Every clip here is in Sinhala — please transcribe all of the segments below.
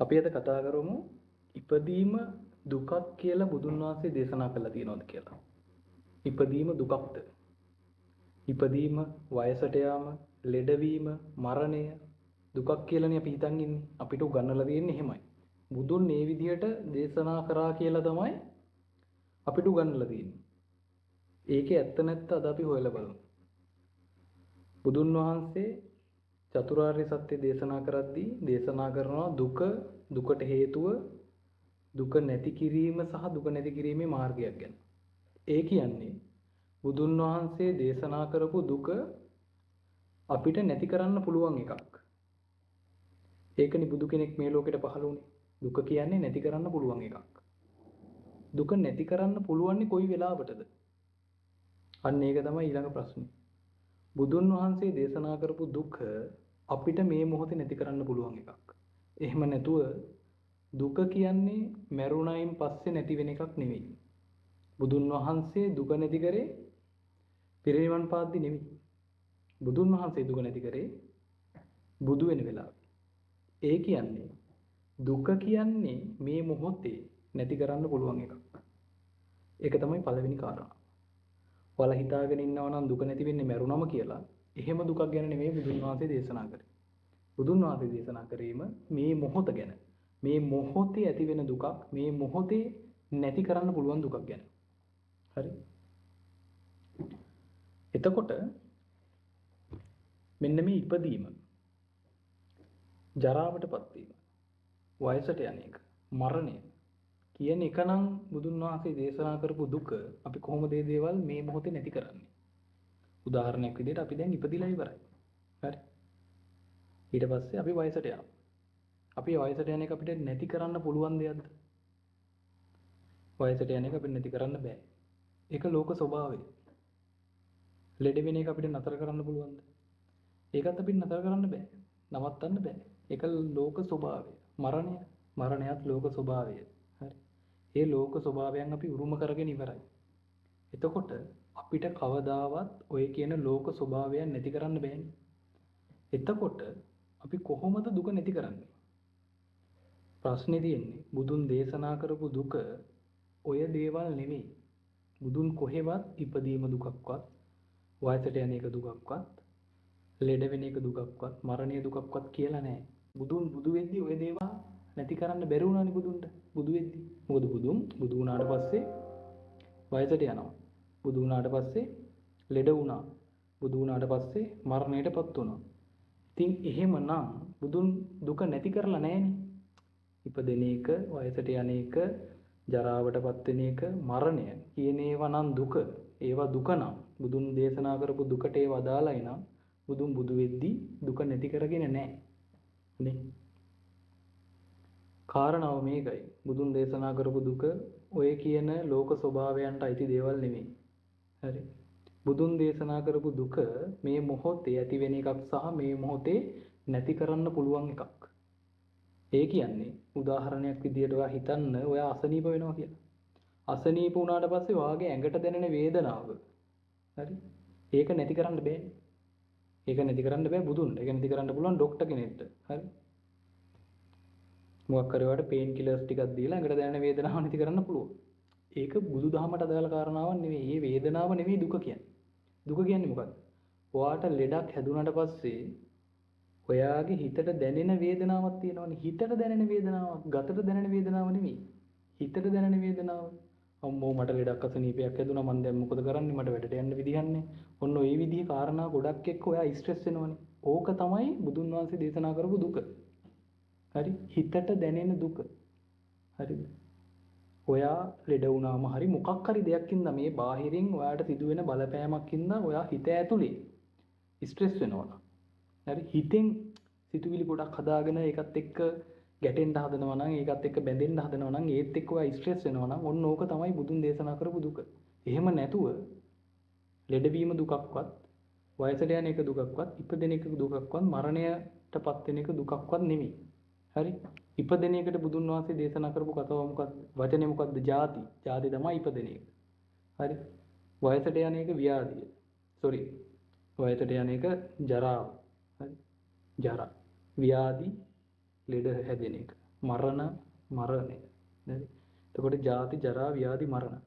අපි අද කතා කරමු ඉපදීම දුකක් කියලා බුදුන් වහන්සේ දේශනා කළා තියෙනවද කියලා. ඉපදීම දුකක්ද? ඉපදීම, වයසට යාම, ලෙඩවීම, මරණය දුකක් කියලානේ අපි හිතන් ඉන්නේ. අපිට උගන්වලා තියෙන්නේ එහෙමයි. බුදුන් මේ විදිහට දේශනා කරා කියලා තමයි අපිට උගන්වලා තියෙන්නේ. ඒකේ ඇත්ත නැත්ත අද අපි හොයලා බලමු. බුදුන් වහන්සේ චතුරාර්ය සත්‍ය දේශනා කරද්දී දේශනා කරනවා දුක, දුකට හේතුව, දුක නැති කිරීම සහ දුක නැති කිරීමේ මාර්ගයක් ගැන. ඒ කියන්නේ බුදුන් වහන්සේ දේශනා කරපු දුක අපිට නැති කරන්න පුළුවන් එකක්. ඒකනේ බුදු කෙනෙක් මේ ලෝකෙට පහළ වුණේ. දුක කියන්නේ නැති කරන්න පුළුවන් එකක්. දුක නැති කරන්න පුළුවන්නේ කොයි වෙලාවටද? අන්න ඒක තමයි ඊළඟ ප්‍රශ්නේ. බුදුන් වහන්සේ දේශනා කරපු දුක අපිට මේ මොහොතේ නැති කරන්න පුළුවන් එකක්. එහෙම නැතුව දුක කියන්නේ මැරුණයින් පස්සේ නැති වෙන එකක් නෙවෙයි. බුදුන් වහන්සේ දුක නැති කරේ පිරිනිවන් පාද්දි නෙවෙයි. බුදුන් වහන්සේ දුක නැති කරේ බුදු වෙන වෙලාවේ. ඒ කියන්නේ දුක කියන්නේ මේ මොහොතේ නැති කරන්න පුළුවන් එකක්. ඒක තමයි පළවෙනි කාරණා. ඔයාලා හිතාගෙන ඉන්නවා නම් දුක නැති වෙන්නේ මැරුණම කියලා. එහෙම දුකක් ගැන නෙමෙයි බුදුන් වහන්සේ දේශනා කරේ. බුදුන් වහන්සේ දේශනා කරේම මේ මොහොත ගැන. මේ මොහොතේ ඇති වෙන දුකක්, මේ මොහොතේ නැති කරන්න පුළුවන් දුකක් ගැන. හරි? එතකොට මෙන්න මේ ඉපදීම, ජරාවටපත් වීම, වයසට යන එක, මරණය කියන එක නම් බුදුන් වහන්සේ දේශනා කරපු දුක අපි කොහොමද මේ දේවල් මේ මොහොතේ නැති කරන්නේ? උදාහරණයක් විදිහට අපි දැන් ඉපදිලා ඉවරයි. හරි. ඊට පස්සේ අපි වයසට යනවා. අපි වයසට යන එක අපිට නැති කරන්න පුළුවන් දෙයක්ද? වයසට යන එක අපිට නැති කරන්න බෑ. ඒක ලෝක ස්වභාවය. ලෙඩ වෙන එක අපිට නතර කරන්න පුළුවන්ද? ඒකත් අපිට නතර කරන්න බෑ. නවත්තන්න බෑ. ඒක ලෝක ස්වභාවය. මරණය, මරණයත් ලෝක ස්වභාවය. හරි. ඒ ලෝක ස්වභාවයන් අපි උරුම කරගෙන ඉවරයි. එතකොට අපිට කවදාවත් ඔය කියන ලෝක ස්වභාවයන් නැති කරන්න බෑනේ. එතකොට අපි කොහොමද දුක නැති කරන්නේ? ප්‍රශ්නේ තියෙන්නේ බුදුන් දේශනා කරපු දුක ඔය දේවල් නෙවෙයි. බුදුන් කොහෙවත් ඉපදීම දුකක්වත්, වයසට යන එක දුකක්වත්, ලෙඩ වෙන එක දුකක්වත්, මරණය දුකක්වත් කියලා නෑ. බුදුන් බුදු වෙද්දී ඔය දේවල් නැති කරන්න බැරි වුණානේ බුදුන්ට. බුදු වෙද්දී. මොකද බුදුන් බුදු වුණාට පස්සේ වයසට යනවා. බුදු වුණාට පස්සේ ලෙඩ වුණා. බුදු වුණාට පස්සේ මරණයටපත් වුණා. ඉතින් එහෙමනම් බුදුන් දුක නැති කරලා නෑනේ. ඉපදෙන එක, වයසට යන එක, ජරාවටපත් වෙන එක, මරණය කියන ඒවා නම් දුක. ඒවා දුක නම් බුදුන් දේශනා කරපු දුකට ඒවා අදාළයි නම් බුදුන් බුදු වෙද්දී දුක නැති කරගෙන නෑ. නේ? කාරණාව මේකයි. බුදුන් දේශනා කරපු දුක ඔය කියන ලෝක ස්වභාවයන්ට අයිති දේවල් නෙමෙයි. හරි. බුදුන් දේශනා කරපු දුක මේ මොහොතේ ඇති වෙන එකක් සහ මේ මොහොතේ නැති කරන්න පුළුවන් එකක්. ඒ කියන්නේ උදාහරණයක් විදියට ඔයා හිතන්න ඔයා අසනීප වෙනවා කියලා. අසනීප වුණාට පස්සේ ඔයාගේ ඇඟට දැනෙන වේදනාව. හරි. ඒක නැති කරන්න බෑනේ. ඒක නැති කරන්න බෑ බුදුන්ට. ඒක නැති කරන්න පුළුවන් ඩොක්ටර් කෙනෙක්ට. හරි. මොකක් හරි ඔයාට පේන් කිලර්ස් ටිකක් දීලා ඇඟට දැනෙන වේදනාව නැති කරන්න පුළුවන්. ඒක බුදුදහමට අදාළ කාරණාවක් නෙවෙයි. මේ වේදනාව නෙවෙයි දුක කියන්නේ. දුක කියන්නේ මොකද්ද? ඔයාට ලෙඩක් හැදුනට පස්සේ ඔයාගේ හිතට දැනෙන වේදනාවක් තියෙනවනේ. හිතට දැනෙන වේදනාවක්, ගතට දැනෙන වේදනාව නෙවෙයි. හිතට දැනෙන වේදනාව. අම්මෝ මට ලෙඩක් අසනීපයක් හැදුනා, මං දැන් මොකද කරන්නේ? මට වැඩට යන්න විදිහක් නැහැ. ඔන්න ඔය විදිහේ කාරණා ගොඩක් එක්ක ඔයා ස්ට්‍රෙස් වෙනවනේ. ඕක තමයි බුදුන් වහන්සේ දේශනා කරපු දුක. හරි? හිතට දැනෙන දුක. හරිද? ඔයා ලෙඩ වුණාම හරි මොකක් හරි දෙයක් හින්දා මේ බාහිරින් ඔයාට සිදුවෙන බලපෑමක් හින්දා ඔයා හිත ඇතුලේ ස්ට්‍රෙස් වෙනවා. හරි? හිතෙන් සිතුවිලි ගොඩක් හදාගෙන ඒකත් එක්ක ගැටෙන්න හදනවා නම්, ඒකත් එක්ක බැඳෙන්න හදනවා නම්, ඒත් එක්ක ඔයා ස්ට්‍රෙස් වෙනවා නම් ඔන්න ඕක තමයි බුදුන් දේශනා කරපු දුක. එහෙම නැතුව ලෙඩවීම දුකක්වත්, වයසට යන එක දුකක්වත්, ඉපදෙන එක දුකක්වත්, මරණයටපත් වෙන එක දුකක්වත් නෙමෙයි. හරි? ඉපදෙන එකට බුදුන් වහන්සේ දේශනා කරපු කතාව මොකද්ද? වචනේ මොකද්ද? ජාති. ජාති තමයි ඉපදෙන එක. හරි? වයසට යන එක ව්‍යාධිය. සෝරි. වයසට යන එක ජරාව. හරි? ජරා. ව්‍යාධි ලෙඩ හැදෙන එක. මරණ, මරණය. හරි. එතකොට ජාති, ජරා, ව්‍යාධි, මරණ.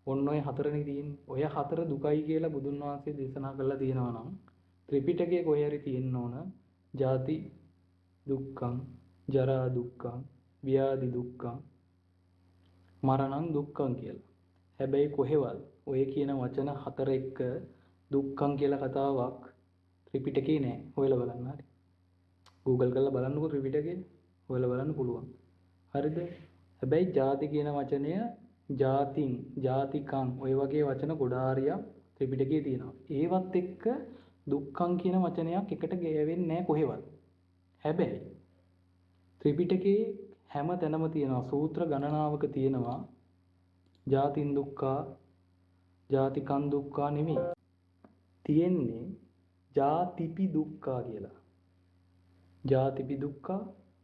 ඔන්න ඔය හතරනේ තියෙන්නේ. ඔය හතර දුකයි කියලා බුදුන් වහන්සේ දේශනා කරලා තියෙනවා නම් ත්‍රිපිටකයේ කොහේ හරි තියෙන්න ඕන ජාති දුක්ඛං, ජරා දුක්ඛං, ව්‍යාධි දුක්ඛං, මරණං දුක්ඛං කියලා. හැබැයි කොහෙවත් ඔය කියන වචන හතර එක්ක දුක්ඛං කියලා කතාවක් ත්‍රිපිටකේ නෑ. හොයලා බලන්න හරි. Google කරලා බලන්නකෝ ත්‍රිපිටකේ හොයලා බලන්න පුළුවන්. හරිද? හැබැයි ජාති කියන වචනය ජාතින්, ජාතිකං ඔය වගේ වචන ගොඩාරියක් ත්‍රිපිටකයේ තියෙනවා. ඒවත් එක්ක දුක්ඛං කියන වචනයක් එකට ගෑවෙන්නේ නෑ කොහෙවත්. හැබැයි ත්‍රිපිටකයේ හැම තැනම තියෙනවා, සූත්‍ර ගණනාවක තියෙනවා ජාතින් දුක්ඛා, ජාතිකං දුක්ඛා නෙමෙයි. තියෙන්නේ ජාතිපි දුක්ඛා කියලා. ජාතිපි දුක්ඛා,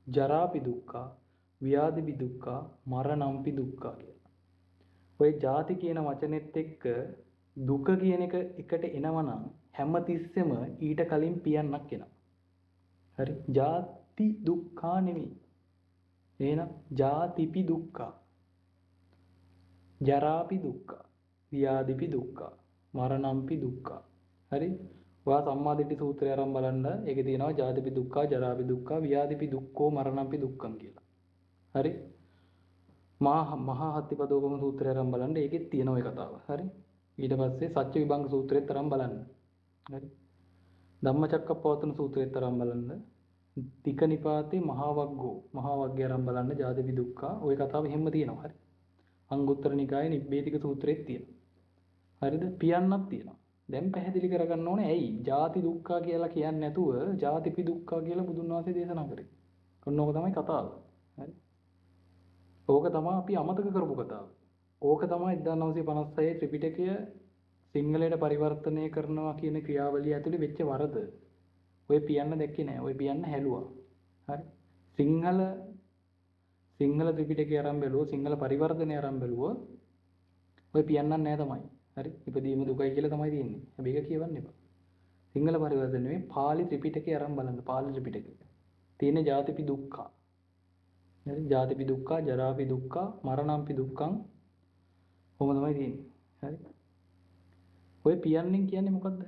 ජරාපි දුක්ඛා, ව්‍යාධිපි දුක්ඛා, මරණම්පි දුක්ඛා කියලා. ඔය ජාති කියන වචනේත් එක්ක දුක කියන එක එකට එනවා නම් හැම තිස්සෙම ඊට කලින් පියන්නක් එනවා. හරි. ජාති දුක්ඛා නෙමෙයි. එහෙනම් ජාතිපි දුක්ඛා, ජරාපි දුක්ඛා, ව්‍යාධිපි දුක්ඛා, මරණම්පි දුක්ඛා. හරි. ඔයා සම්මාදිට්ඨි සූත්‍රය අරන් බලන්න. ඒකේ තියෙනවා ජාතිපි දුක්ඛා, ජරාපි දුක්ඛා, ව්‍යාධිපි දුක්ඛෝ, මරණම්පි දුක්ඛං කියලා. හරි. මහා හත්තිපදෝපම සූත්‍රය අරන් බලන්න. ඒකෙත් තියෙනවා ඔය කතාව. හරි. ඊට පස්සේ සත්‍ය විභංග සූත්‍රයත් අරන් බලන්න. හරි. ධම්මචක්කප්පවත්තන සූත්‍රයත් අරන් බලන්න. තික නිපාතේ මහා වග්ගෝ, මහා වග්ගය අරන් බලන්න ජාතිපි දුක්ඛා ඔය කතාව එහෙම්ම තියෙනවා. හරි. අංගුත්තර නිකායේ නිබ්බේධික සූත්‍රයත් තියෙනවා. හරිද? පියන්නක් තියෙනවා. දැන් පැහැදිලි කරගන්න ඕනේ ඇයි ජාති දුක්ඛා කියලා කියන්නේ නැතුව ජාතිපි දුක්ඛා කියලා බුදුන් වහන්සේ දේශනා කරේ. ඔන්න ඕක තමයි කතාව. හරි. ඕක තමයි අපි අමතක කරපු කතාව. ඕක තමයි 1956 ත්‍රිපිටකය සිංහලයට පරිවර්තනය කරනවා කියන ක්‍රියාවලිය ඇතුලේ වෙච්ච වරද. ඔය පියන්න දැක්කේ නෑ. ඔය පියන්න හැලුවා. හරි. සිංහල සිංහල ත්‍රිපිටකය අරන් බැලුවොත්, සිංහල පරිවර්තනය අරන් බැලුවොත් ඔය පියන්නක් නෑ තමයි. හරි. ඉපදීම දුකයි කියලා තමයි තියෙන්නේ. හැබැයි ඒක කියවන්න එපා. සිංහල පරිවර්තන නෙමෙයි, පාලි ත්‍රිපිටකය අරන් බලන්න. පාලි ත්‍රිපිටකය. තියෙන ජාතිපි දුක්ඛා. හරි. ජාතිපි දුක්ඛා, ජරාපි දුක්ඛා, මරණම්පි දුක්ඛං කොහොම තමයි තියෙන්නේ. හරි. ඔය පියන්නෙන් කියන්නේ මොකද්ද?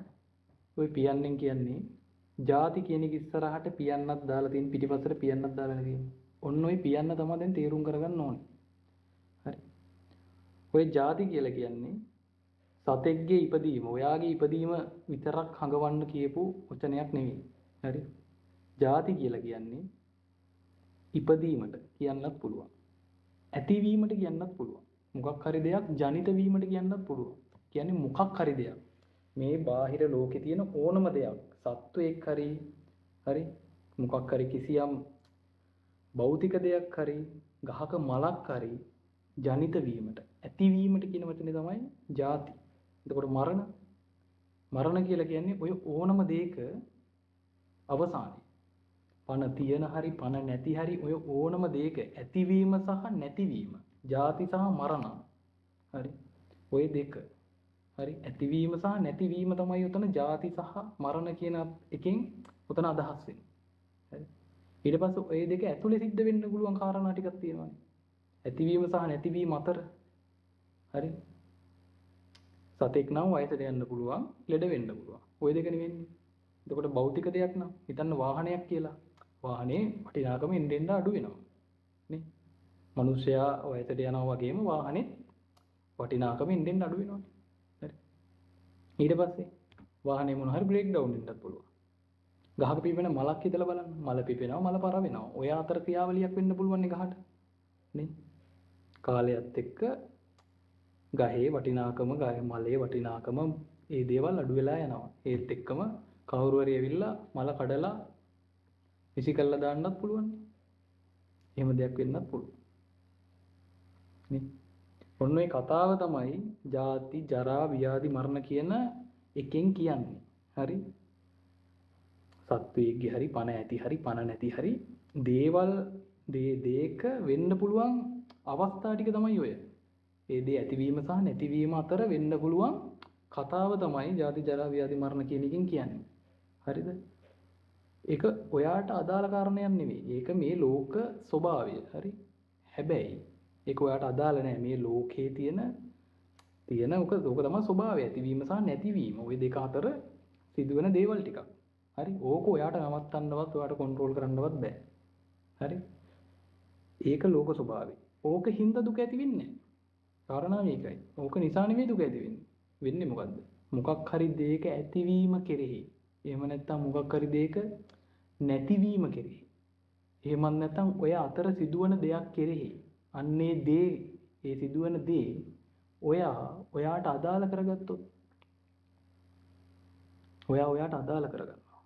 ඔය පියන්නෙන් කියන්නේ ජාති කියන එක ඉස්සරහට පියන්නක් දාලා තියෙන, පිටිපස්සට පියන්නක් දාලා තියෙන්නේ. ඔන්න ඔය පියන්න තමයි දැන් තේරුම් කරගන්න ඕනේ. හරි. ඔය ජාති කියලා කියන්නේ සතෙක්ගේ ඉපදීම, ඔයාගේ ඉපදීම විතරක් හඟවන්න කියපු වචනයක් නෙවෙයි. හරි. ජාති කියලා කියන්නේ ඉපදීමට කියන්නත් පුළුවන්. ඇතිවීමට කියන්නත් පුළුවන්. මොකක් හරි දෙයක් ජනිත වීමට කියන්නත් පුළුවන්. කියන්නේ මොකක් හරි දෙයක්. මේ බාහිර ලෝකේ තියෙන ඕනම දෙයක්, සත්වයෙක් හරි, හරි, මොකක් හරි කිසියම් භෞතික දෙයක් හරි, ගහක මලක් හරි ජනිත වීමට, ඇතිවීමට කියන වචනේ තමයි ජාති. එතකොට මරණ, මරණ කියලා කියන්නේ ඔය ඕනම දෙයක අවසානය. පණ තියෙන හරි පණ නැති හරි ඔය ඕනම දෙයක ඇතිවීම සහ නැතිවීම, ජාති සහ මරණ. හරි. ඔය දෙක. හරි. ඇතිවීම සහ නැතිවීම තමයි උතන ජාති සහ මරණ කියන එකෙන් උතන අදහස් වෙන්නේ. හරි. ඊට පස්සේ ඔය දෙක ඇතුලේ සිද්ධ වෙන්න පුළුවන් කාරණා ටිකක් තියෙනවානේ. ඇතිවීම සහ නැතිවීම අතර. හරි. සතෙක් නම් වයසට යන්න පුළුවන්, ලෙඩ වෙන්න පුළුවන්. ඔය දෙක නෙවෙන්නේ. එතකොට භෞතික දෙයක් නම් හිතන්න වාහනයක් කියලා. වාහනේ වටිනාකම එන්න එන්න අඩු වෙනවා. නේ? මිනිස්සයා වයසට යනවා වගේම වාහනේ වටිනාකම එන්න එන්න අඩු වෙනවානේ. හරි. ඊට පස්සේ වාහනේ මොන හරි බ්‍රේක් ඩවුන් වෙන්නත් පුළුවන්. ගහක පිපෙන මලක් හිතලා බලන්න. මල පිපෙනවා, මල පර වෙනවා. ඔය අතර ක්‍රියාවලියක් වෙන්න පුළුවන් නේ ගහට. නේ? කාලයත් එක්ක ගහේ වටිනාකම, ගහේ මලේ වටිනාකම ඒ දේවල් අඩු වෙලා යනවා. ඒත් එක්කම කවුරු හරි ඇවිල්ලා මල කඩලා විසි කරලා දාන්නත් පුළුවන්. එහෙම දෙයක් වෙන්නත් පුළුවන්. නේ? ඔන්න ඔය කතාව තමයි ජාති, ජරා, ව්‍යාධි, මරණ කියන එකෙන් කියන්නේ. හරි? සත්වයේගේ හරි පණ ඇති හරි පණ නැති හරි දේවල් දේක වෙන්න පුළුවන් අවස්ථා ටික තමයි ඔය. ඒ දේ ඇතිවීම සහ නැතිවීම අතර වෙන්න පුළුවන් කතාව තමයි ජාති, ජරා, ව්‍යාධි, මරණ කියන එකෙන් කියන්නේ. හරිද? ඒක ඔයාට අදාළ කාරණයක් නෙවෙයි. ඒක මේ ලෝක ස්වභාවය. හරි? හැබැයි ඒක ඔයාට අදාළ නෑ. මේ ලෝකේ තියෙන තියෙන ඔක ඔක තමයි ස්වභාවය. ඇතිවීම සහ නැතිවීම. ඔය දෙක අතර සිදුවෙන දේවල් ටිකක්. හරි? ඕක ඔයාට නවත්තන්නවත් ඔයාට කන්ට්‍රෝල් කරන්නවත් බෑ. හරි? ඒක ලෝක ස්වභාවය. ඕක හින්දා දුක ඇති වෙන්නේ නෑ. කාරණා මේකයි. ඕක නිසා නෙවෙයි දුක ඇති වෙන්නේ. වෙන්නේ මොකද්ද? මොකක් හරි දෙයක ඇතිවීම කෙරෙහි. එහෙම නැත්නම් මොකක් හරි දෙයක නැතිවීම කෙරෙහි. එහෙමත් නැත්නම් ඔය අතර සිදුවන දෙයක් කෙරෙහි. අන්නේ දේ, ඒ සිදුවන දේ ඔයා ඔයාට අදාළ කරගත්තොත්, ඔයා ඔයාට අදාළ කරගන්නවා.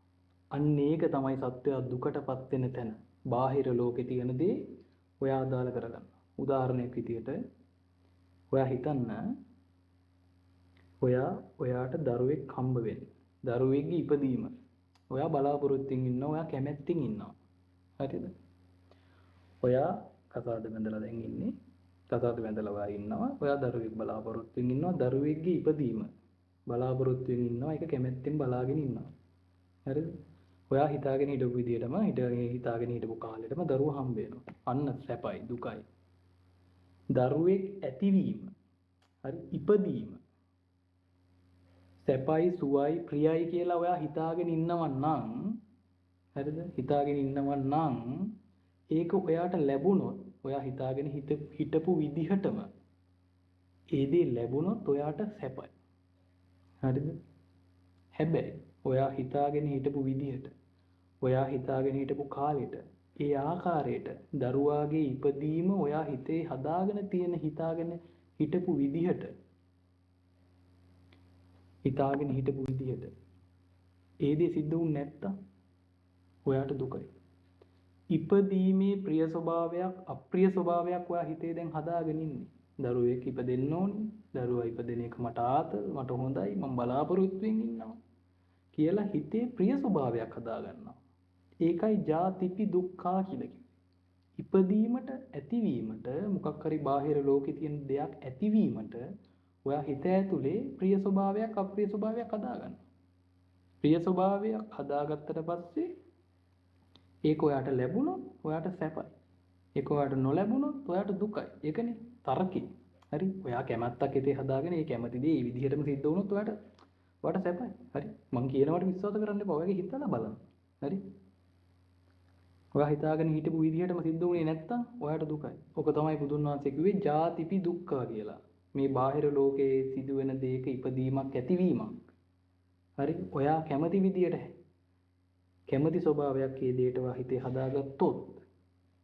අන්න ඒක තමයි සත්වයා දුකටපත් වෙන තැන. බාහිර ලෝකේ තියෙන දේ ඔයා අදාළ කරගන්නවා. උදාහරණයක් විදියට ඔයා හිතන්න, ඔයා ඔයාට දරුවෙක් හම්බ වෙන්න, දරුවෙක්ගේ ඉපදීම ඔයා බලාපොරොත්තුෙන් ඉන්නවා, ඔයා කැමැත්තෙන් ඉන්නවා. හරිද? ඔයා කසාද බැඳලා දැන් ඉන්නේ, කසාද බැඳලා ඔයා ඉන්නවා, ඔයා දරුවෙක් බලාපොරොත්තුෙන් ඉන්නවා, දරුවෙක්ගේ ඉපදීම බලාපොරොත්තුෙන් ඉන්නවා, ඒක කැමැත්තෙන් බලාගෙන ඉන්නවා. හරිද? ඔයා හිතාගෙන හිටපු විදියටම හිතාගෙන හිටපු කාලෙටම දරුවා හම්බ වෙනවා. අන්න සැපයි දුකයි. දරුවෙක් ඇතිවීම, හරි, ඉපදීම සැපයි සුවයි ප්‍රියයි කියලා ඔයා හිතාගෙන ඉන්නවා නම්, හරිද? හිතාගෙන ඉන්නවා නම් ඒක ඔයාට ලැබුණොත්, ඔයා හිතාගෙන හිටපු විදිහටම ඒ දේ ලැබුණොත් ඔයාට සැපයි. හරිද? හැබැයි ඔයා හිතාගෙන හිටපු විදිහට, ඔයා හිතාගෙන හිටපු කාලෙට, ඒ ආකාරයට දරුවාගේ ඉපදීම ඔයා හිතේ හදාගෙන තියෙන හිතාගෙන හිටපු විදිහට, හිතාගෙන හිටපු විදිහට ඒ දේ සිද්ධ වුනේ නැත්තම් ඔයාට දුකයි. ඉපදීමේ ප්‍රිය ස්වභාවයක් අප්‍රිය ස්වභාවයක් ඔයා හිතේ දැන් හදාගෙන ඉන්නේ. දරුවෙක් ඉපදෙන්න ඕනේ, දරුවා ඉපදෙන එක මට ආතල්, මට හොඳයි, මම බලාපොරොත්තුෙන් ඉන්නවා කියලා හිතේ ප්‍රිය ස්වභාවයක් හදාගන්නවා. ඒකයි ජාතිපි දුක්ඛා කියලා කිව්වේ. ඉපදීමට, ඇතිවීමට, මොකක් හරි බාහිර ලෝකේ තියෙන දෙයක් ඇතිවීමට ඔයා හිත ඇතුලේ ප්‍රිය ස්වභාවයක් අප්‍රිය ස්වභාවයක් හදාගන්නවා. ප්‍රිය ස්වභාවයක් හදාගත්තට පස්සේ ඒක ඔයාට ලැබුණොත් ඔයාට සැපයි. ඒක ඔයාට නොලැබුණොත් ඔයාට දුකයි. ඒකනේ තරකේ. හරි? ඔයා කැමැත්තක් හිතේ හදාගෙන ඒ කැමැති දේ ඒ විදිහටම සිද්ධ වුණොත් ඔයාට ඔයාට සැපයි. හරි? මං කියනවට විශ්වාස කරන්න එපා. ඔයාගේ හිතලා බලන්න. හරි? ඔයා හිතාගෙන හිටපු විදිහටම සිද්ධ වුණේ නැත්තම් ඔයාට දුකයි. ඔක තමයි බුදුන් වහන්සේ කිව්වේ ජාතිපි දුක්ඛ කියලා. මේ බාහිර ලෝකයේ සිදුවෙන දේක ඉපදීමක් ඇතිවීමක්. හරි? ඔයා කැමති විදියට කැමති ස්වභාවයක් ඒ දෙයට ඔයා හිතේ හදාගත්තොත්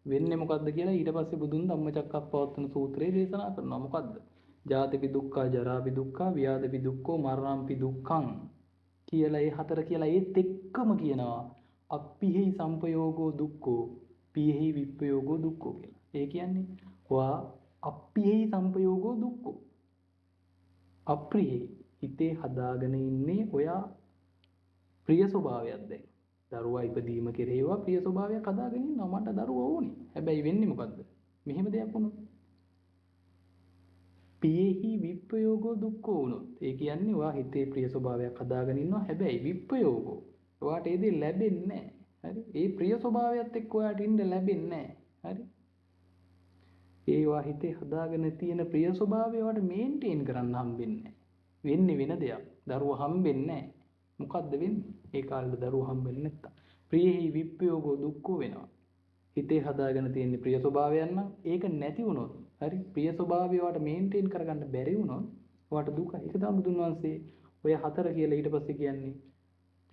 වෙන්නේ මොකද්ද කියලා ඊට පස්සේ බුදුන් ධම්මචක්කප්පවත්තන සූත්‍රයේ දේශනා කරනවා. මොකද්ද? ජාතිපි දුක්ඛ, ජරාපි දුක්ඛ, ව්‍යාධිපි දුක්ඛෝ, මරණම්පි දුක්ඛං කියලා ඒ හතර කියලා ඒත් එක්කම කියනවා අප්පිහෙහි සම්පයෝගෝ දුක්ඛෝ පියෙහි විප්පයෝගෝ දුක්ඛෝ කියලා. ඒ කියන්නේ ඔයා අප්පියෙහි සම්පයෝගෝ දුක්ඛෝ. අප්‍රියෙහි හිතේ හදාගෙන ඉන්නේ ඔයා ප්‍රිය ස්වභාවයක් දැන්. දරුවා ඉපදීම කෙරෙහි ඔයා ප්‍රිය ස්වභාවයක් හදාගෙන ඉන්නවා. මට දරුවා ඕනේ. හැබැයි වෙන්නේ මොකද්ද? මෙහෙම දෙයක් වුණොත් පියෙහි විප්පයෝගෝ දුක්ඛෝ වුණොත්, ඒ කියන්නේ ඔයා හිතේ ප්‍රිය ස්වභාවයක් හදාගෙන ඉන්නවා. හැබැයි විප්පයෝගෝ ඔයාට ඒ දේ ලැබෙන්නේ නැහැ. හරි? ඒ ප්‍රිය ස්වභාවයත් එක්ක ඔයාට ඉන්න ලැබෙන්නේ නැහැ. හරි? ඒ ඔයා හිතේ හදාගෙන තියෙන ප්‍රිය ස්වභාවය ඔයාට මේන්ටේන් කරන්න හම්බෙන්නේ නැහැ. වෙන්නේ වෙන දෙයක්. දරුවා හම්බෙන්නේ නැහැ. මොකද්ද වෙන්නේ? ඒ කාලේ දරුවා හම්බෙන්නේ නැත්තම් ප්‍රියෙහි විප්පයෝගෝ දුක්ඛෝ වෙනවා. හිතේ හදාගෙන තියෙන ප්‍රිය ස්වභාවයන් නම් ඒක නැති වුණොත්, හරි, ප්‍රිය ස්වභාවය ඔයාට මේන්ටේන් කරගන්න බැරි වුණොත් ඔයාට දුකයි. ඒක තමයි බුදුන් වහන්සේ ඔය හතර කියලා ඊට පස්සේ කියන්නේ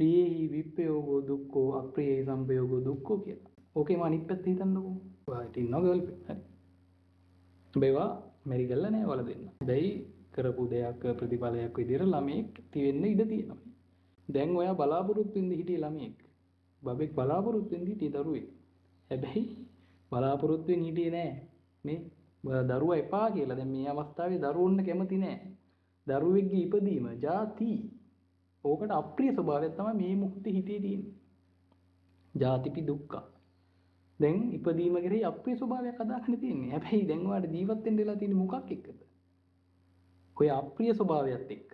ප්‍රියෙහි විප්පයෝගෝ දුක්ඛෝ අප්‍රියෙහි සම්පයෝගෝ දුක්ඛෝ කියලා. ඕකේම අනිත් පැත්ත හිතන්නකෝ. ඔයාට ඉන්නවා ගර්ල්ෆ්‍රෙන්ඩ්. හරි. හැබැයි ඔයා මැරි කරලා නෑ ඔයාලා දෙන්න. හැබැයි කරපු දෙයක් ප්‍රතිඵලයක් විදියට ළමයෙක් තියෙන්න ඉඩ තියෙනවා. දැන් ඔයා බලාපොරොත්තු වෙන්න හිටියේ ළමයෙක්. බබෙක් බලාපොරොත්තු වෙන්න හිටියේ දරුවෙක්. හැබැයි බලාපොරොත්තු වෙන්න හිටියේ නෑ. මේ දරුවා එපා කියලා. දැන් මේ අවස්ථාවේ දරුවොන්න කැමති නෑ. දරුවෙක්ගේ ඉපදීම ජාති ඕකට අප්‍රිය ස්වභාවයක් තමයි මේ මොහොතේ හිතේ තියෙන්නේ. ජාතිපි දුක්ඛ. දැන් ඉපදීම කෙරෙහි අප්‍රිය ස්වභාවයක් හදාගෙන තියෙන්නේ. හැබැයි දැන් ඔයාලට ජීවත් වෙන්න වෙලා තියෙන්නේ මොකක් එක්කද? ඔය අප්‍රිය ස්වභාවයත් එක්ක.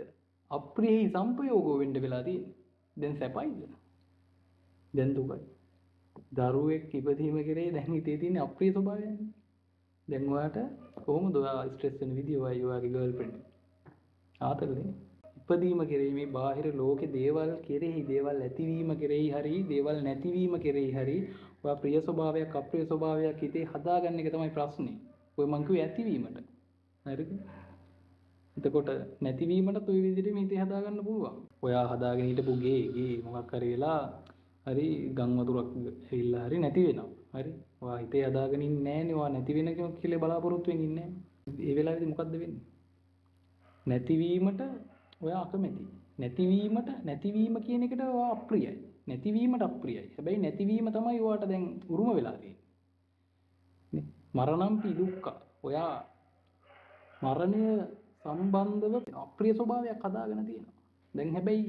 අප්‍රියෙහි සම්පයෝගෝ වෙන්න වෙලා තියෙන්නේ. දැන් සැපයිද? දැන් දුකයි. දරුවෙක් ඉපදීම කෙරෙහි දැන් හිතේ තියෙන අප්‍රිය ස්වභාවයනේ. දැන් ඔයාට කොහොමද ඔයා ස්ට්‍රෙස් වෙන විදිය ඔයයි ඔයාගේ ගර්ල්ෆ්‍රෙන්ඩ් ආතල්නේ. ඉපදීම කෙරෙහි මේ බාහිර ලෝකේ දේවල් කෙරෙහි දේවල් ඇතිවීම කෙරෙහි හරි දේවල් නැතිවීම කෙරෙහි හරි ඔයා ප්‍රිය ස්වභාවයක් අප්‍රිය ස්වභාවයක් හිතේ හදාගන්න එක තමයි ප්‍රශ්නේ. ඔය මං කිව්වේ ඇතිවීමට. හරිද? එතකොට නැතිවීමටත් ඔය විදිහටම හිතේ හදාගන්න පුළුවන්. ඔයා හදාගෙන හිටපු ගේ ගේ මොකක් හරි වෙලා හරි ගම් වතුරක් ඇවිල්ලා හරි නැති වෙනවා. හරි? ඔයා හිතේ හදාගෙන ඉන්නේ නෑනේ. ඔයා නැති වෙන කියලා බලාපොරොත්තු වෙමින් ඉන්නේ නෑනේ. ඒ වෙලාවේදී මොකද්ද වෙන්නේ? නැතිවීමට ඔයා අකමැති. නැතිවීමට නැතිවීම කියන එකට ඔයා අප්‍රියයි. නැතිවීමට අප්‍රියයි. හැබැයි නැතිවීම තමයි ඔයාට දැන් උරුම වෙලා තියෙන්නේ. නේ? මරණම්පි දුක්ඛ. ඔයා මරණය සම්බන්ධව අප්‍රිය ස්වභාවයක් හදාගෙන තියෙනවා. දැන් හැබැයි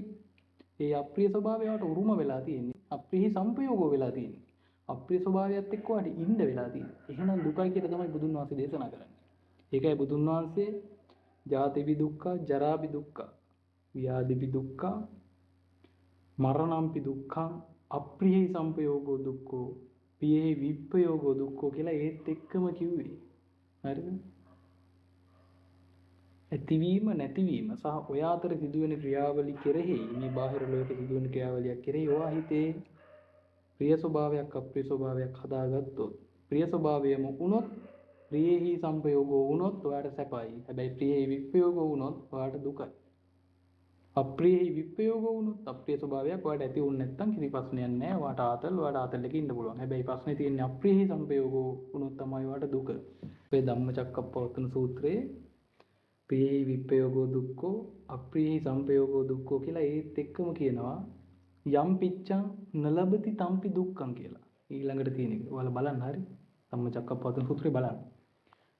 ඒ අප්‍රිය ස්වභාවය ඔයාට උරුම වෙලා තියෙන්නේ. අප්‍රියෙහි සංපයෝගෝ වෙලා තියෙන්නේ. අප්‍රිය ස්වභාවයත් එක්ක ඔයාට ඉන්න වෙලා තියෙන්නේ. එහෙනම් දුකයි කියලා තමයි බුදුන් වහන්සේ දේශනා කරන්නේ. ඒකයි බුදුන් වහන්සේ ජාතිපි දුක්ඛ, ජරාපි දුක්ඛ, ව්‍යාධිපි දුක්ඛ, මරණම්පි දුක්ඛං, අප්‍රියෙහි සංපයෝගෝ දුක්ඛෝ, පියෙහි විප්පයෝගෝ දුක්ඛෝ කියලා ඒත් එක්කම කිව්වේ. හරිද? ඇතිවීම නැතිවීම සහ ඔය අතර සිදුවෙන ක්‍රියාවලි කෙරෙහි මේ බාහිර ලෝකෙ සිදුවෙන ක්‍රියාවලියක් කෙරෙහි ඔයා හිතේ ප්‍රිය ස්වභාවයක් අප්‍රිය ස්වභාවයක් හදාගත්තොත් ප්‍රිය ස්වභාවයම වුණොත් ප්‍රියෙහි සංපයෝගෝ වුණොත් ඔයාට සැපයි. හැබැයි ප්‍රියෙහි විප්‍රයෝගෝ වුණොත් ඔයාට දුකයි. අප්‍රියෙහි විප්‍රයෝගෝ වුණොත් අප්‍රිය ස්වභාවයක් ඔයාට ඇති වුණ නැත්නම් කිසි ප්‍රශ්නයක් නැහැ. ඔයාට ආතල් ඔයාට ආතල් එකේ ඉන්න පුළුවන්. හැබැයි ප්‍රශ්නේ තියෙන්නේ අප්‍රියෙහි සංපයෝගෝ වුණොත් තමයි ඔයාට දුක. ඔය ධම්මචක්කප්පවත්තන සූත්‍රයේ ප්‍රියෙහි විප්‍රයෝගෝ දුක්ඛෝ අප්‍රියෙහි සංපයෝගෝ දුක්ඛෝ කියලා ඒත් එක්කම කියනවා යම් පිච්ඡං නලබති තම්පි දුක්ඛං කියලා. ඊළඟට තියෙන එක. ඔයාලා බලන්න හරි. ධම්මචක්කප්පවත්තන සූත්‍රය බලන්න.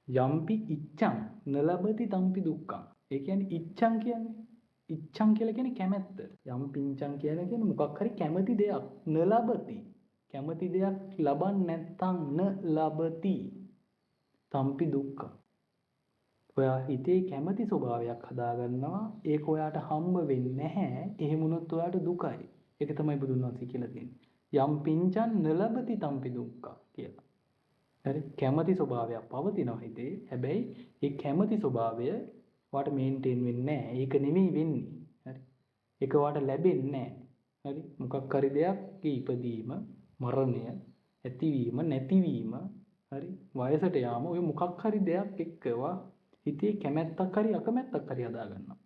යම්පි ඉච්ඡං නලබති තම්පි දුක්ඛං. ඒ කියන්නේ ඉච්ඡං කියන්නේ ඉච්ඡං කියලා කියන්නේ කැමැත්ත. යම් පිංචං කියලා කියන්නේ මොකක් හරි කැමති දෙයක් නලබති. කැමති දෙයක් ලබන්නේ නැත්තම් නලබති තම්පි දුක්ඛං. ඔයා හිතේ කැමති ස්වභාවයක් හදාගන්නවා. ඒක ඔයාට හම්බ වෙන්නේ නැහැ. එහෙම වුණොත් ඔයාට දුකයි. ඒක තමයි බුදුන් වහන්සේ කියලා තියෙන්නේ. යම් පිංචං නලබති තම්පි දුක්ඛං කියලා. හරි, කැමති ස්වභාවයක් පවතිනවා හිතේ. හැබැයි ඒ කැමති ස්වභාවය ඔයාට මේන්ටේන් වෙන්නේ නැහැ. ඒක නෙමෙයි වෙන්නේ. හරි, ඒක ඔයාට ලැබෙන්නේ නැහැ. හරි, මොකක් හරි දෙයක් ඉපදීම, මරණය, ඇතිවීම, නැතිවීම, හරි, වයසට යාම, ඔය මොකක් හරි දෙයක් එක්ක ඔයා හිතේ කැමැත්තක් හරි අකමැත්තක් හරි හදාගන්නවා.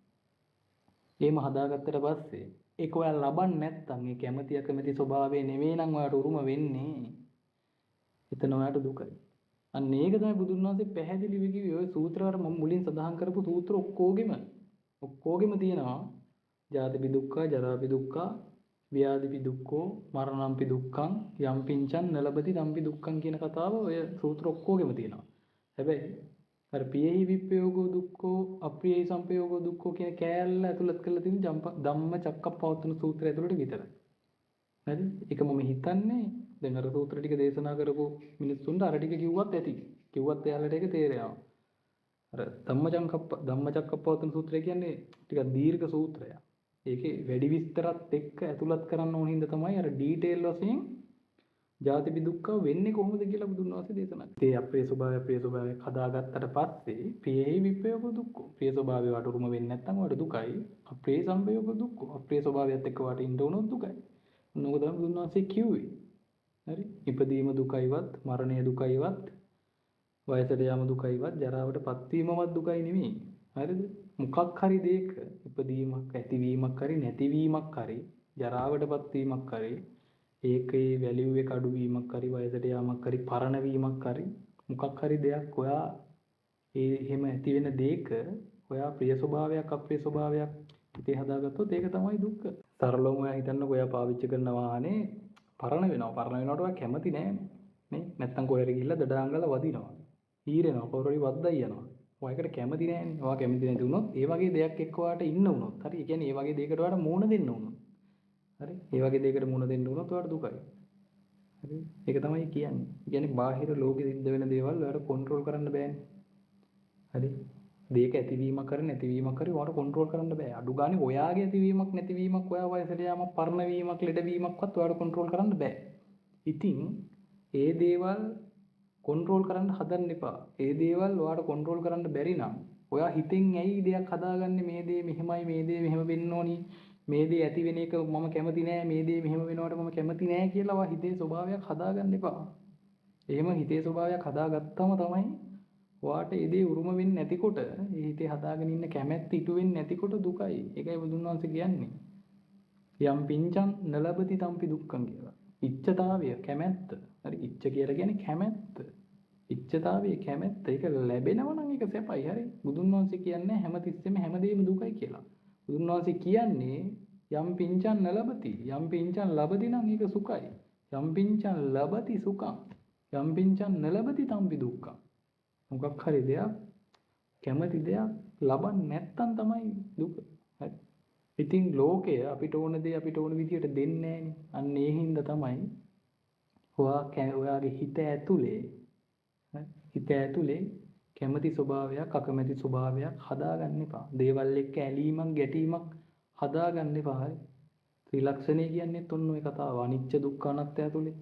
එහෙම හදාගත්තට පස්සේ ඒක ඔයා ලබන්නේ නැත්තම් ඒ කැමැති අකමැති ස්වභාවය නෙමෙයි නම් ඔයාට උරුම වෙන්නේ. එතන ඔයාට දුකයි. අන්න ඒක තමයි බුදුන් වහන්සේ පැහැදිලිව කිව්වේ. ඔය සූත්‍ර වල මම මුලින් සඳහන් කරපු සූත්‍ර ඔක්කොගෙම තියෙනවා. ජාතිපි දුක්ඛ, ජරාපි දුක්ඛ, ව්‍යාධිපි දුක්ඛෝ, මරණම්පි දුක්ඛං, යම් පිංචං නලබති තම්පි දුක්ඛං කියන කතාව ඔය සූත්‍ර ඔක්කොගෙම තියෙනවා. හැබැයි අර පියෙහි විප්‍රයෝගෝ දුක්ඛෝ, අප්‍රියෙහි සංපයෝගෝ දුක්ඛෝ කියන කෑල්ල ඇතුළත් කරලා තියෙන ධම්මචක්කප්පවත්තන සූත්‍රය ඇතුළට විතරයි. හරි? ඒක මම හිතන්නේ දැන් අර සූත්‍ර ටික දේශනා කරපු මිනිස්සුන්ට අර ටික කිව්වත් ඇති. කිව්වත් එයාලට ඒක තේරෙනවා. අර ධම්මචක්කප්පවත්තන සූත්‍රය කියන්නේ ටිකක් දීර්ඝ සූත්‍රයක්. ඒකේ වැඩි විස්තරත් එක්ක ඇතුළත් කරන්න ඕන හින්දා තමයි අර ඩීටේල් වශයෙන් ජාතිපි දුක්ඛ වෙන්නේ කොහොමද කියලා බුදුන් වහන්සේ දේශනා කළේ. ඒ අප්‍රිය ස්වභාවය අප්‍රිය ස්වභාවයක් හදාගත්තට පස්සේ ප්‍රියෙහි විප්‍රයෝග දුක්ඛෝ. ප්‍රිය ස්වභාවය වට උරුම වෙන්නේ නැත්නම් වට දුකයි. අප්‍රිය සංපයෝග දුක්ඛෝ. අප්‍රිය ස්වභාවයත් එක්ක වට ඉන්න උනොත් දුකයි. ඔන්න ඔක තමයි බුදුන් වහන්සේ කිව්වේ. හරි? ඉපදීම දුකයිවත්, මරණය දුකයිවත්, වයසට යාම දුකයිවත්, ජරාවට පත්වීමවත් දුකයි නෙමෙයි. හරිද? මොකක් හරි දෙයක ඉපදීමක්, ඇතිවීමක් හරි, නැතිවීමක් හරි, ජරාවට පත්වීමක් හරි, ඒකේ වැලියු එක අඩුවීමක් හරි, වයසට යාමක් හරි, පරණ වීමක් හරි, මොකක් හරි දෙයක් ඔයා ඒ එහෙම ඇති වෙන දෙයක ඔයා ප්‍රිය ස්වභාවයක් අප්‍රිය ස්වභාවයක් හිතේ හදාගත්තොත් ඒක තමයි දුක්ඛ. සරලවම ඔයා හිතන්නකෝ ඔයා පාවිච්චි කරන වාහනේ පරණ වෙනවා. පරණ වෙනකොට ඔයා කැමති නෑනේ. නේ? නැත්තම් කොහේ හරි ගිහිල්ලා දඩාංගල වදිනවා. හීරෙනවා. කවුරු හරි වද්දයි යනවා. ඔයා ඒකට කැමති නෑනේ. ඔයා කැමති නැති වුණොත් ඒ වගේ දෙයක් එක්ක ඔයාට ඉන්න වුණොත් හරි. ඒ කියන්නේ ඒ වගේ දෙයකට ඔයාට මූණ දෙන්න වුණොත් හරි. ඒ වගේ දෙයකට මුහුණ දෙන්න වුණොත් ඔයාට දුකයි. හරි. ඒක තමයි කියන්නේ. ඒ කියන්නේ බාහිර ලෝකෙ සිද්ධ වෙන දේවල් ඔයාට කන්ට්‍රෝල් කරන්න බෑනේ. හරි. දෙයක ඇතිවීමක් හරි නැතිවීමක් හරි ඔයාට කන්ට්‍රෝල් කරන්න බෑ. අඩු ගානේ ඔයාගේ ඇතිවීමක් නැතිවීමක්, ඔයා වයසට යාමක්, පරණ වීමක්, ලෙඩවීමක්වත් ඔයාට කන්ට්‍රෝල් කරන්න බෑ. ඉතින් ඒ දේවල් කන්ට්‍රෝල් කරන්න හදන්න එපා. ඒ දේවල් ඔයාට කන්ට්‍රෝල් කරන්න බැරි නම් ඔයා හිතෙන් ඇයි දෙයක් හදාගන්නේ? මේ දේ මෙහෙමයි, මේ දේ මෙහෙම වෙන්න ඕනි, මේ දේ ඇති වෙන එක මම කැමති නෑ, මේ දේ මෙහෙම වෙනවට මම කැමති නෑ කියලා ඔයා හිතේ ස්වභාවයක් හදාගන්න එපා. එහෙම හිතේ ස්වභාවයක් හදාගත්තම තමයි ඔයාට ඒ දේ උරුම වෙන්නේ නැතිකොට, ඒ හිතේ හදාගෙන ඉන්න කැමැත්ත ඉටු වෙන්නේ නැතිකොට දුකයි. ඒකයි බුදුන් වහන්සේ කියන්නේ. යම් පිංචං නලබති තම්පි දුක්ඛං කියලා. ඉච්ඡතාවය කැමැත්ත. හරි, ඉච්ඡ කියලා කියන්නේ කැමැත්ත. ඉච්ඡතාවය කැමැත්ත. ඒක ලැබෙනවා නම් ඒක සැපයි. හරි. බුදුන් වහන්සේ කියන්නේ හැමතිස්සෙම හැමදේම දුකයි කියලා. බුදුන් වහන්සේ කියන්නේ යම් පිංචං නලබති, යම් පිංචං ලබති නම් ඒක සුඛයි. යම් පිංචං ලබති සුඛං, යම් පිංචං නලබති තම්පි දුක්ඛං. මොකක් හරි දෙයක් කැමති දෙයක් ලබන්නේ නැත්තම් තමයි දුක. හරි. ඉතින් ලෝකය අපිට ඕන දේ අපිට ඕන විදියට දෙන්නේ නෑනේ. අන්න ඒ හින්දා තමයි ඔයාගේ හිත ඇතුලේ, හිත ඇතුලේ කැමති ස්වභාවයක් අකමැති ස්වභාවයක් හදාගන්න එපා. දේවල් එක්ක ඇලීමක් ගැටීමක් හදාගන්න එපා. හරි. ත්‍රිලක්ෂණය කියන්නේත් ඔන්න ඔය කතාව. අනිච්ච දුක්ඛ අනාත්ම ඇතුලේ.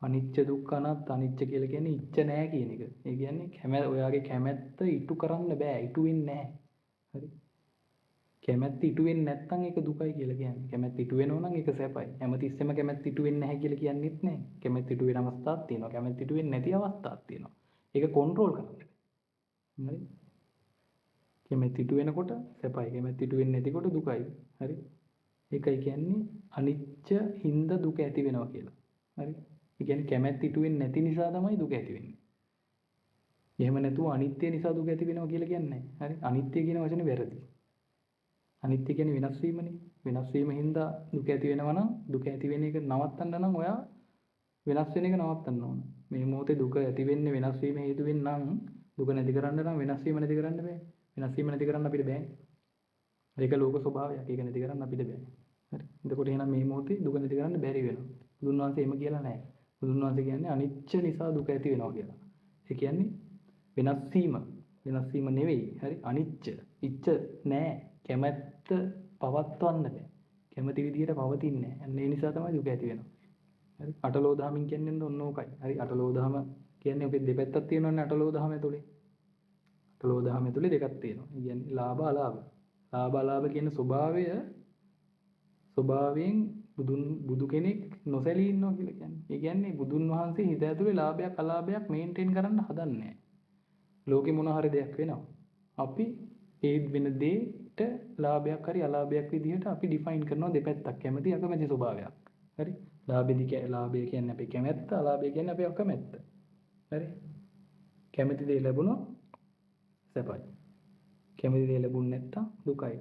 අනිච්ච දුක්ඛ අනාත්ම. අනිච්ච කියලා කියන්නේ ඉච්ඡ නෑ කියන එක. ඒ කියන්නේ ඔයාගේ කැමැත්ත ඉටු කරන්න බෑ, ඉටු වෙන්නේ නෑ. හරි. කැමැත්ත ඉටු වෙන්නේ නැත්නම් ඒක දුකයි කියලා කියන්නේ. කැමැත්ත ඉටු වෙනවා නම් ඒක සැපයි. හැමතිස්සෙම කැමැත්ත ඉටු වෙන්නේ නැහැ කියලා කියන්නෙත් නෑ. කැමැත්ත ඉටු වෙන අවස්ථාවක් තියෙනවා. කැමැත්ත ඉටු වෙන්නේ නැති අවස්ථාවක් තියෙනවා. ඒක කන්ට්‍රෝල් කරන්න බෑ. හරි. කැමැත්ත ඉටු වෙනකොට සැපයි. කැමැත්ත ඉටු වෙන්නේ නැතිකොට දුකයි. හරි. ඒකයි කියන්නේ අනිච්ච හින්දා දුක ඇති වෙනවා කියලා. හරි. ඒ කියන්නේ කැමැත්ත ඉටු වෙන්නේ නැති නිසා තමයි දුක ඇති වෙන්නේ. එහෙම නැතුව අනිත්‍ය නිසා දුක ඇති වෙනවා කියලා කියන්නේ නැහැ. හරි. අනිත්‍ය කියන වචනේ වැරදි. අනිත්‍ය කියන්නේ වෙනස් වීමනේ. වෙනස් වීම හින්දා දුක ඇති වෙනවා නම් දුක ඇති වෙන එක නවත්තන්න නම් ඔයා වෙනස් වෙන එක නවත්තන්න ඕන. මේ මොහොතේ දුක ඇති වෙන්නේ වෙනස් වීම හේතුවෙන් නම් දුක නැති කරන්න නම් වෙනස් වීම නැති කරන්න බෑ. වෙනස් වීම නැති කරන්න අපිට බෑ. ඒක ලෝක ස්වභාවයක්. ඒක නැති කරන්න අපිට බෑ. හරි. එතකොට එහෙනම් මේ මොහොතේ දුක නැති කරන්න බැරි වෙනවා. බුදුන් වහන්සේ එහෙම කියලා නෑ. බුදුන් වහන්සේ කියන්නේ අනිච්ච නිසා දුක ඇති වෙනවා කියලා. ඒ කියන්නේ වෙනස් වීම, වෙනස් වීම නෙවෙයි. හරි. අනිච්ච, ඉච්ඡ නෑ. කැමැත්ත පවත්වන්න බෑ. කැමති විදිහට පවතින්නේ නෑ. අන්න ඒ නිසා තමයි දුක ඇති වෙනවා. හරි. අටලෝ දහමින් කියන්නේ ඔන්න ඕකයි. හරි. අටලෝ දහම කියන්නේ ඔකේ දෙපැත්තක් තියෙනවනේ අටලෝ දහම ඇතුලේ. අටලෝ දහම ඇතුලේ දෙකක් තියෙනවා. ඒ කියන්නේ ලාභ අලාභ. ලාභ අලාභ කියන ස්වභාවය ස්වභාවයෙන් බුදු කෙනෙක් නොසැලී ඉන්නවා කියලා කියන්නේ. ඒ කියන්නේ බුදුන් වහන්සේ හිත ඇතුලේ ලාභයක් අලාභයක් මේන්ටේන් කරන්න හදන්නේ නෑ. ලෝකේ මොන හරි දෙයක් වෙනවා. අපි ඒ වෙන දෙයට ලාභයක් හරි අලාභයක් විදිහට අපි ඩිෆයින් කරනවා දෙපැත්තක්. කැමති අකමැති ස්වභාවයක්. හරි. ලාභය කියන්නේ අපේ කැමැත්ත, අලාභය කියන්නේ අපේ අකමැත්ත. හරි. කැමති දේ ලැබුණොත් සැපයි. කැමති දේ ලැබුණ නැත්තම් දුකයි.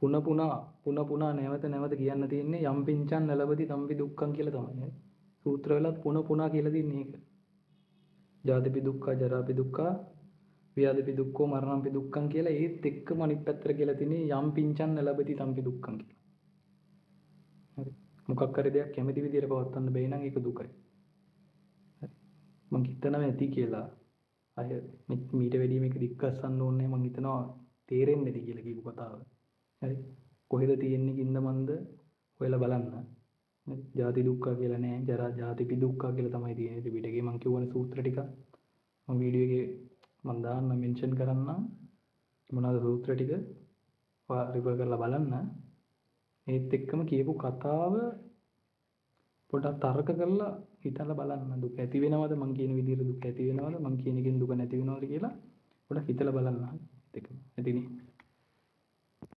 පුන පුනා නැවත නැවත කියන්න තියෙන්නේ යම් පිංචං නලබති තම්පි දුක්ඛං කියලා තමයි. හරි. සූත්‍ර වලත් පුන පුනා කියලා තින්නේ ඒක. ජාතිපි දුක්ඛ, ජරාපි දුක්ඛ, ව්‍යාධිපි දුක්ඛෝ, මරණම්පි දුක්ඛං කියලා ඒත් එක්කම අනිත් පැත්තට කියලා තින්නේ යම් පිංචං නලබති තම්පි දුක්ඛං කියලා. හරි. මොකක් හරි දෙයක් කැමති විදියට පවත්වන්න බැයි නම් ඒක දුකයි. හරි. මං හිතනවා ඇති කියලා. අය මීට වැඩිය මේක දික්කස්සන්න ඕනේ නැහැ. මං හිතනවා තේරෙන්නේ නැති කියලා කියපු කතාව. හරි. කොහෙද තියෙන්නේ කින්ද මන්ද හොයලා බලන්න. හරි. ජාති දුක්ඛ කියලා නෑ. ජරා ජාතිපි දුක්ඛ කියලා තමයි තියෙන්නේ ත්‍රිපිටකේ. මං කියවන සූත්‍ර ටික මං වීඩියෝ එකේ මං දාන්න මෙන්ෂන් කරන්නම්. මොනවාද සූත්‍ර ටික ඔයා රිෆර් කරලා බලන්න. ඒත් එක්කම කියපු කතාව පොඩ්ඩක් තර්ක කරලා හිතලා බලන්න. දුක ඇති වෙනවද මං කියන විදිහට දුක ඇති වෙනවද මං කියන එකෙන් දුක නැති වෙනවද කියලා පොඩ්ඩක් හිතලා බලන්න. ඒත් එක්කම ඇතිනේ.